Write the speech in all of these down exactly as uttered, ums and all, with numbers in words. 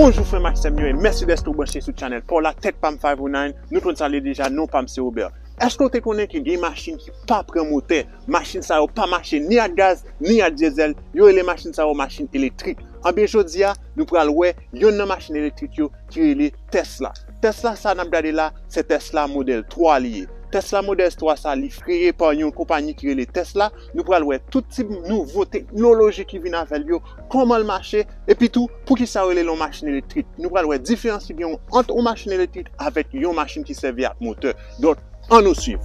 Bonjou frè m ak sè m yo, e mèsi dèske w branche sou channel pa w la, Tèt pa m five oh nine. Nou konn sa l ye deja, non pa m se Robert. Èske w te konnen ke gen machin ki pa pran motè? Machin sa yo pa mache ni ak gaz, ni ak dyezèl. Yo rele machin sa yo machin elektrik. Anben, jodi a, nou pral wè yonn nan machin elektrik yo ki rele Tesla. Tesla sa n ap gade la, se Tesla modèl twa li ye. Tesla modèl twa sa, li kreye pa yon konpayi ki rele Tesla. Nou pral wè tout tip nouvo teknoloji ki vin avè l yo, kòman l mache, epi tou, poukisa yo rele l yon machin elektrik. Nou pral wè diferans ki gen ant yon machin elektrik avèk yon machin ki sèvi ak motè. Donk, ann nou swiv.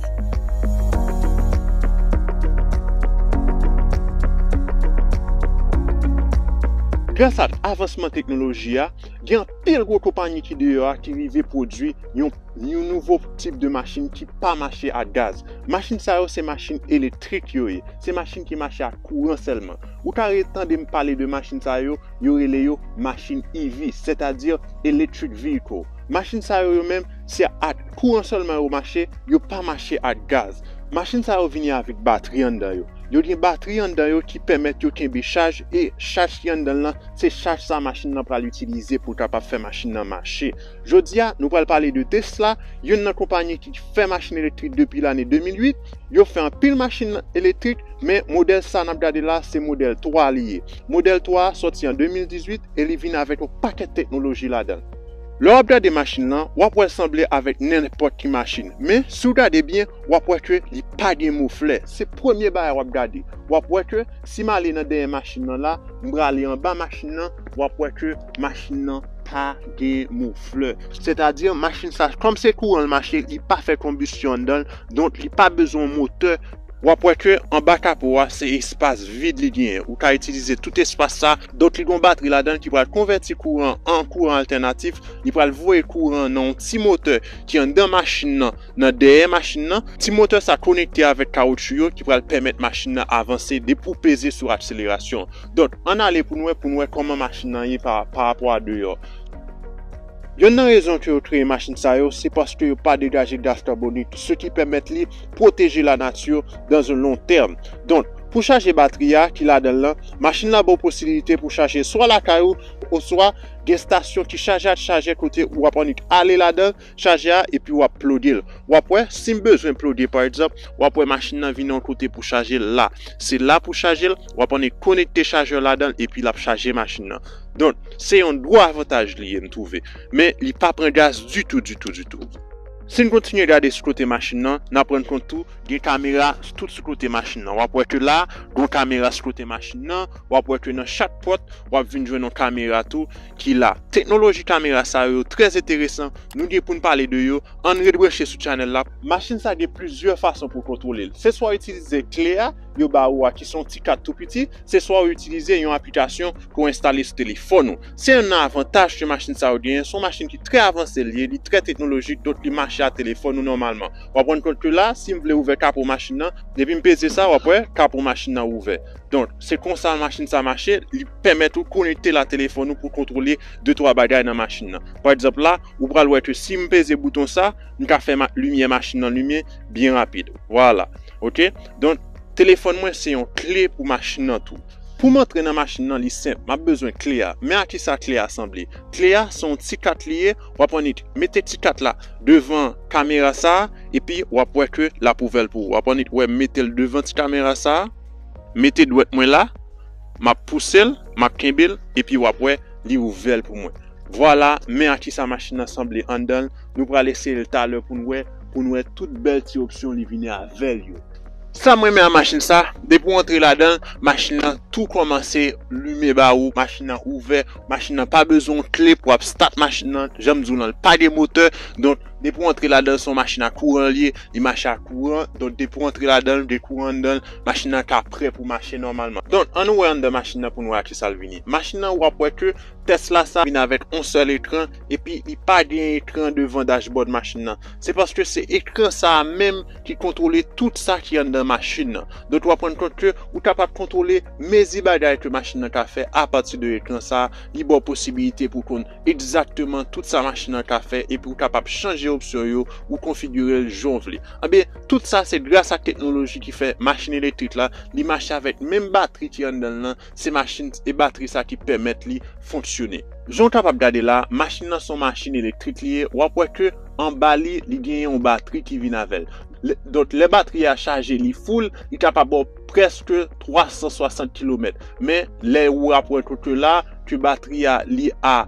Gras ak avansman teknoloji a, gen anpil gwo konpayi ki deyò a ki rive pwodui yon, yon nouvo tip de machin ki pa mache ak gaz. Machin sa yo se machin elektrik yo ye. Se machin ki mache ak kouran sèlman. Ou ka re-, tande m pale de machin sa yo, yo rele yo machin E V, sètadi electric vehicle. Machin sa yo, yo menm, se ak kouran sèlman yo mache, yo pa mache ak gaz. Machin sa yo vini avèk batri anndan yo. Yo gen batri anndan yo ki pèmèt yo kenbe chaj, e chaj ki anndan l lan, se chaj sa machin nan pral itilize pou l kapab fè machin nan mache. Jodi a, nou pral pale de Tesla, youn nan konpayi ki fè machin elektrik depi lane de mil uit. Yo fè anpil machin elektrik, men modèl sa n ap gade la, se modèl twa li ye. Modèl twa a sòti an de mil dizuit e li vin avèk yon pakèt teknoloji ladan l. Lè w ap gade machin nan, w ap wè l sanble avèk nenpòt ki machin. Men, si w gade byen, w ap wè ke li pa gen moflè. Se premye bagay w ap gade. W ap wè ke si m ale nan dèyè machin nan la, m prale anba machin nan, w ap wè ke machin nan pa gen moflè. Sètadi, machin sa, kòm se kouran l mache, li pa fè konbisyon anndan l, donk li pa bezwen motè. W ap wè ke anba kapo a, se espas vid li genyen. Ou ka itilize tout espas sa, donk li gen batri ladan l ki pral konvèti kouran an kouran altènatif, li pral voye kouran nan yon ti motè ki anndan machin nan, nan dèyè machin nan. Ti motè sa konekte avèk kawoutchou yo ki pral pèmèt machin nan avanse depi w peze sou akselerasyon. Donk, ann ale pou n wè, pou n wè kòman machin nan ye pa, pa rapò a deyò. Yonn nan rezon ke yo kreye machin sa yo, se paske yo pa degaje gaz kabonik, se ki pèmèt li pwoteje lanati dans un long terme. Donk, pou chaje batri a ki ladan l lan, machin nan ba w posibilite pou chaje swa lakay ou, oswa gen estasyon ki chaje ak chajè kote ou ap annik ale ladan, chaje a, epi w ap ploge l. W ap wè, si m bezwen ploge, pa egzanp, w ap wè machin nan vin yon kote pou chaje l la. Se la pou chaje l, w ap annik konekte chajè ladan l, epi l ap chaje machin nan. Donk, se yon gwo avantaj li ye, m twouve. Men, li pa pran gaz ditou, ditou, ditou. Si n kontinye gade sou kote machin nan, n ap rann kont tou, gen kamera tout sou kote machin nan. W ap wè ke la, gen yon kamera sou kote machin nan, w ap wè ke nan chak pòt, w ap vin jwenn yon kamera tou ki la. Teknoloji kamera sa yo trè enteresan, nou gen pou n pale de yo, ann ret branche sou channel la. Machin sa gen plizyè fason pou kontwole l. Se swa w itilize kle a, yo ba ou a, ki se yon ti kat tou piti, se swa w itilize yon aplikasyon ke w enstale sou telefòn ou. Se youn nan avantaj ke machin sa yo genyen, se yon machin ki trè avanse l ye, li trè teknolojik, donk li mache ak telefòn ou nòmalman. W ap rann kont ke la, si m vle ouvè kapo machin nan, depi m peze sa, w ap wè, kapo machin nan ouvè. Donk, se konsa machin sa mache, li pèmèt ou konekte la telefòn ou pou kontwole de twa bagay nan machin nan. Pa egzanp la, ou pral wè ke si m peze bouton sa, m ka fè ma-, limyè machin nan limen byen rapid. Vwala. Oke? Donk, telefòn mwen se yon kle pou machin nan tou. Pou m antre nan machin nan, li senp. M ap bezwen kle a. Men a kisa kle a sanble. Kle a se yon ti kat li ye, w ap annik mete ti kat la devan kamera sa a, epi w ap wè ke l ap ouvè l pou ou. W ap annik wè m mete l devan ti kamera sa a, mete dwèt mwen la, m ap pouse l, m ap kenbe l, epi w ap wè li ouvè l pou mwen. Vwala, men a kisa machin nan sanble anndan l. Nou pral eseye l talè pou n wè, pou n wè tout bèl ti opsyon li vini avè l yo. Sa m renmen a machin sa, depi w antre ladan l, machin nan tou kòmanse limen ba ou, machin nan ouvè, machin nan pa bezwen yon kle pou ap start machin nan, jan m di w lan, l pa gen motè, donk, depi w antre ladan l, se yon machin a kouran l ye, li mache a kouran, donk, depi w antre ladan l, gen kouran anndan l, machin nan ka prè pou mache nòmalman. Donk, ann nou wè anndan machin nan pou n wè a kisa l vini. Machin nan, w ap wè ke Tesla sa vin avèk yon sèl ekran, epi li pa gen ekran devan dashboard machin nan. Se paske se ekran sa a menm ki kontwole tout sa ki anndan machin nan. Donk, w ap rann kont ke ou kapab kontwole mezi bagay ke machin nan ka fè apati de ekran sa a. Li ba w posibilite pou w konn egzakteman tout sa machin nan ka fè, epi w kapab chanje opsyon yo, ou konfigire l jan w vle. Anben, tout sa se gras ak teknoloji ki fè machin elektrik la, li mache avèk menm batri ki anndan l lan, se machin e batri sa ki pèmèt li fonksyone. Jan w kapab gade la, machin nan se yon machin elektrik li ye, w ap wè ke anba li, li genyen yon batri ki vin avè l. Lè- Donk, lè batri a chaje, li full, li kapab ba w prèske twa san swasant kilomèt. Men, lè ou ap wè kote la, ke batri a, li a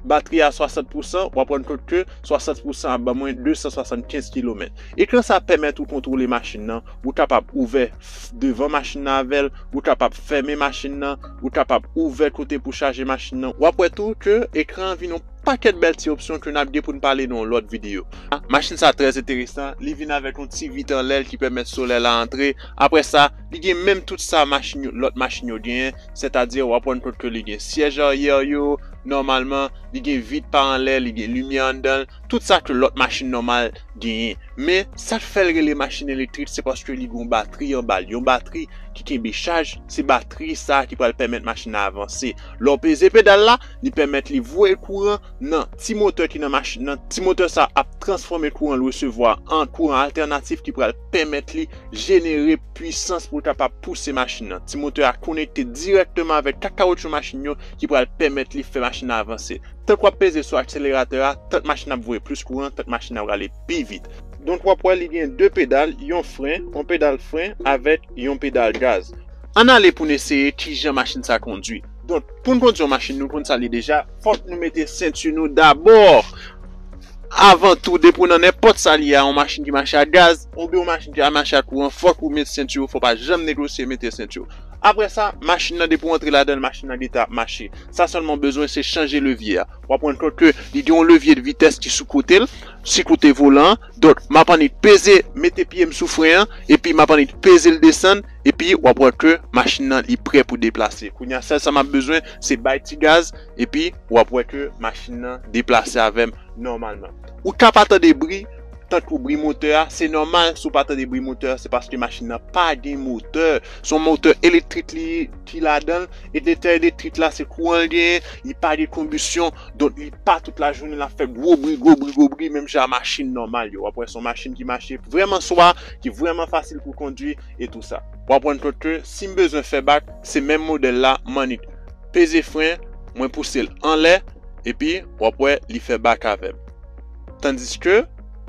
batri a swasant pousan, w ap rann kont ke swasant pousan ap ban mwen de san swasannkenz kilomèt. Ekran sa pèmèt ou kontwole machin nan, ou kapab ouvè f- devan machin nan avè l, ou kapab fèmen machin nan, ou kapab ouvè kote pou chaje machin nan. W ap wè tou ke ekran an vin yon pakèt bèl ti opsyon ke n ap gen pou n pale nan yon lòt videyo. Machin sa trè enteresan, li vin avèk yon ti vit anlè l ki pèmèt solèy la antre. Apre sa, li gen menm tout sa machin yo, lòt machin yo genyen, sètadi w ap rann kont ke li gen syèj aryè yo, nòmalman, li gen vit pa anlè, li gen limyè anndan l, tout sa ke lòt machin nòmal genyen. Men, sa k fè l rele machin elektrik, se paske li gen yon batri anba l. Yon batri ki kenbe chaj, se batri sa a ki pral pèmèt machin nan avanse. Lè w peze pedal la, li pèmèt li voye kouran nan ti motè ki nan machin nan. Ti motè sa a ap transfòme kouran l resevwa an kouran altènatif ki pral pèmèt li jenere pwisans pou l kapab pouse machin nan. Ti motè a konekte dirèkteman avèk kat kawotchou machin yo ki pral pèmèt li fè machin nan avanse. Tank w ap peze sou akseleratè a, tank machin ap voye plis kouran, tank machin ap rale pi vit. Donk, w ap wè li gen de pedal, yon fren, yon pedal fren avèk yon pedal gaz. Ann ale pou n eseye kijan machin sa kondwi. Donk, pou n kondwi yon machin, nou konn sa l ye deja, fòk nou mete senti nou dabò. Avan tou, depi w nan nenpòt sa l ye a, yon machin ki mache ak gaz, oubyen yon machin ki mache ak kouran, fòk ou met senti w, fò w pa janm negosye mete senti w. Apre sa, machin nan, depi w antre ladan l, machin nan gentan ap mache. Sa sèlman w bezwen, se chanje levye a. W ap rann kont ke li gen yon levye de vitès ki sou kote l, sou kote volan an. Donk, m ap annik peze, mete pye m sou fren an, epi m ap annik peze l desann, epi w ap wè ke machin nan, li prè pou deplase. Kounye a, sèl sa m ap bezwen, se bay ti gaz, epi w ap wè ke machin nan deplase avè m nòmalman. Ou ka pa tande bri, tankou bri motè a, se nòmal si w pa tande bri motè a, se paske machin nan pa gen motè. Se yon motè elektrik li ki ladan l, e motè elektrik la, se kouran l genyen, li pa gen konbisyon, donk li pa tout lajounen l ap fè gwo bri, gwo bri, gwo bri, menm jan a machin nòmal yo. W ap wè se yon machin ki mache vrèman swa, ki vrèman fasil pou kondwi e tou sa. W ap rann kont ke si m bezwen fè bak, se menm modèl la, m annik peze fren, mwen pouse l anlè, epi w ap wè li fè bak avè m. Tandiske,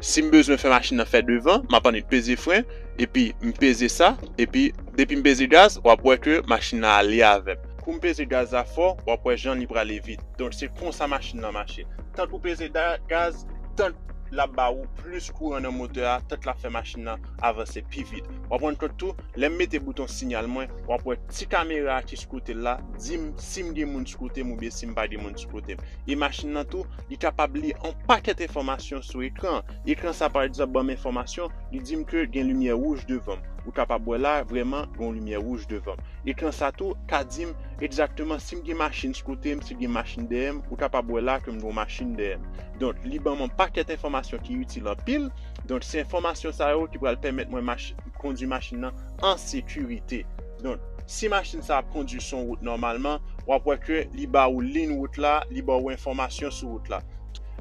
si m bezwen fè machin nan fè devan, m ap annik peze fren, epi m peze sa, epi depi m peze gaz, w ap wè ke machin nan ale avè m. Kou m peze gaz la fò, w ap wè jan li prale vit. Donk, se konsa machin nan mache. Tank ou peze da- gaz, tank l ap ba ou plis kouran nan motè a, tank l ap fè machin nan avanse pi vit. W ap rann kont tou, lè m mete bouton siyal mwen, w ap wè ti kamera ki sou kote l la, di m si m gen moun sou kote m oubyen si m pa gen moun sou kote m. E machin nan tou, li kapab li yon pakèt enfòmasyon sou ekran. Ekran sa, pa egzanp, ban m enfòmasyon, li di m ke gen limyè wouj devan m. Ou kapab wè la, vrèman, gen yon limyè wouj devan m. Ekran sa tou ka di m egzakteman si m gen machin sou kote m, si gen machin dèyè m, ou kapab wè la ke m gen yon machin dèyè m. Donk, li ban m yon pakèt enfòmasyon ki itil anpil. Donk, se enfòmasyon sa yo ki pral pèmèt mwen mach- kondwi machin nan an sekirite. Donk, si machin sa ap kondwi sou yon wout nòmalman, w ap wè ke li ba ou liy wout la, li ba ou enfòmasyon sou wout la.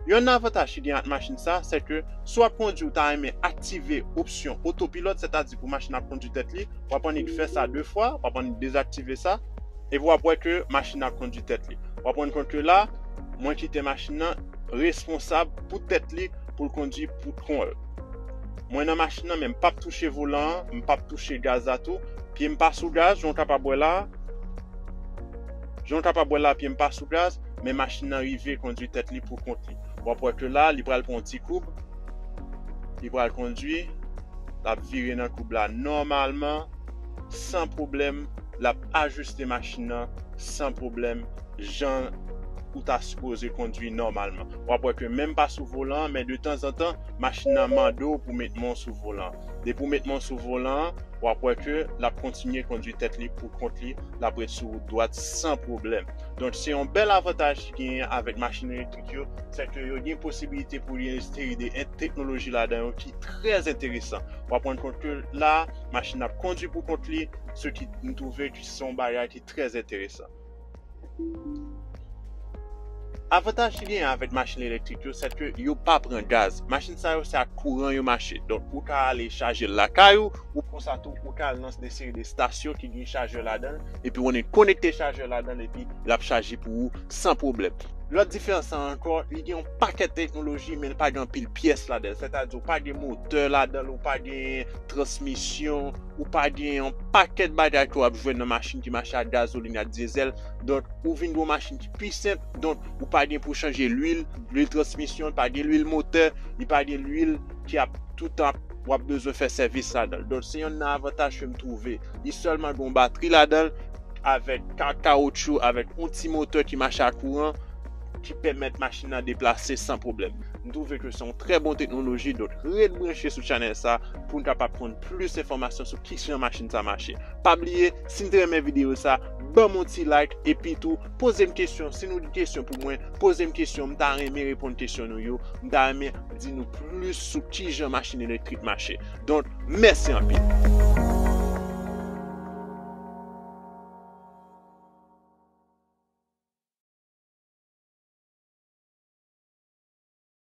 Yonn nan avantaj ki gen ak machin sa, se ke si w ap kondwi, ou ta renmen aktive opsyon otopilòt, sètadi pou machin ap kondwi tèt li, w ap annik fè sa de fwa, w ap annik dezaktive sa, epi w ap wè ke machin nan ap kondwi tèt li. W ap rann kont ke la, mwen kite machin nan responsab pou tèt li, pou l kondwi pou kont l. Mwen nan machin nan, men m p ap touche volan an, m p ap touche gaz la tou. Pye m pa sou gaz, jan w kapab wè la. Jan w kapab wè la, pye m pa sou gaz, men machin nan rive kondwi tèt li pou kont li. W ap wè ke la, li pral pran yon ti koub. Li pral kondwi. L ap vire nan koub la nòmalman, san pwoblèm. L ap ajiste machin nan san pwoblèm, jan ou ta sipoze kondwi nòmalman. W ap wè ke menm pa sou volan an, men detanzantan, machin nan mande w pou met men w sou volan an. Depi w met men w sou volan an, w ap wè ke l ap kontinye kondwi tèt li pou kont li, l ap ret sou wout dwat san pwoblèm. Donk, se yon bèl avantaj ki genyen avèk machin elektrik yo, se ke yo gen posibilite pou li ensteye de en- teknoloji ladan yo ki trè enteresan. W ap rann kont ke la, machin nan ap kondwi pou kont li, se ki m twouve ki se yon bagay ki trè enteresan. Avantaj ki genyen avèk machin elektrik yo, se ke yo pa pran gaz. Machin sa yo, se ak kouran yo mache. Donk, ou ka ale chaje l lakay ou, ou konsa tou, ou ka al nan de seri de stasyon ki gen chajè ladan l, epi ou konekte chajè ladan l, epi l ap chaje pou ou san pwoblèm. Lòt diferans lan ankò, li gen yon pakèt teknoloji, men li pa gen anpil pyès ladan l. Sètadi, ou pa gen motè ladan l, ou pa gen transmisyon, ou pa gen yon pakèt bagay ke w ap jwenn nan machin ki mache ak gazolin, ak dyezèl. Donk, ou vin gen yon machin ki pi senp, donk, ou pa gen pou chanje lwil, lwil transmisyon, li pa gen lwil motè, li pa gen lwil ki ap toutan w ap bezwen fè sèvis ladan l. Donk, se yonn nan avantaj ke m twouve. Li sèlman gen yon batri ladan l, avèk ka-, kawotchou, avèk yon ti motè ki mache ak kouran, ki pèmèt machin nan deplase san pwoblèm. M twouve ke se yon trè bon teknoloji, donk ret branche sou chanèl sa pou n kapab konn plis enfòmasyon sou kijan machin sa mache. Pa bliye, si n te renmen videyo sa, ban m yon ti like, epi tou, poze m kesyon. Si nou gen kesyon pou mwen, poze m kesyon, m ta renmen reponn kesyon nou yo, m ta renmen di nou plis sou kijan machin elektrik mache. Donk, mèsi anpil.